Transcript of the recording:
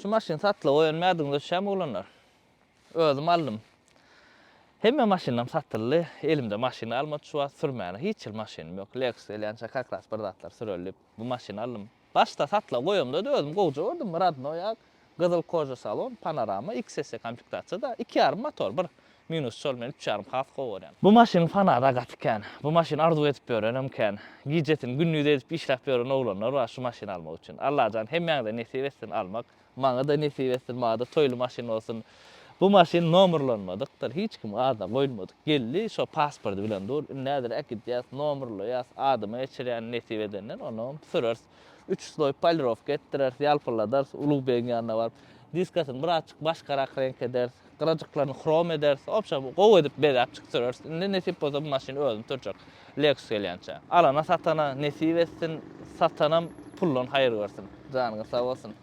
Şu maşyn satlyga goýan mädiňize düşýämi oglanlar? Özüm aldym. Hemme maşynlam satyldy. Elimde maşyn galmady şu wagt sürmäne. Hiç hili maşynym ýok. Lexus gelýänçä kak ras bir zatlar süreli diýip bu maşyny aldym. Başda satlyga goýamda-da özüm gowja gördüm. Radnoý ak, gyzyl koža salon, panorama, XS komplektasiýada, iki ýarym motor, bir minus şol men üç ýarym has gowy görýän. Bu maşynyň fanada gaty kän. Bu maşyny arzuw edip ýörenem kän. Gijesini gündiz edip işläp ýören oglanlar bar şu maşyny almak üçin. Allajan hemmäňize nesip etsin almak. Maňa-da nesip etsin, maňa-da toýly maşyn bolsun. Bu maşyn nomerlanmadykdyr, hiç kimiň adyna goýulmadyk. Geldi, şo pasporty bilen dur. Indi häzir äkidýäs, nomerlaýas, adyma geçirýän nesip edenden, onam süreris. Üç sloý polirowka etdireris, ýalpylladarys, Ulugbegiň ýanyna baryp. Diskasyny birazjyk başgarak reňk ederis, gyrajyklaryny hrom ederis. Obşem, gowy edip bezäp çyk süreris. Indi nesip bolsa bu maşyny özüm sürjek, Lexus gelýänçä. Alana satana nesip etsin, satanam puldan haýyr görsün. Janyňyz sag bolsun.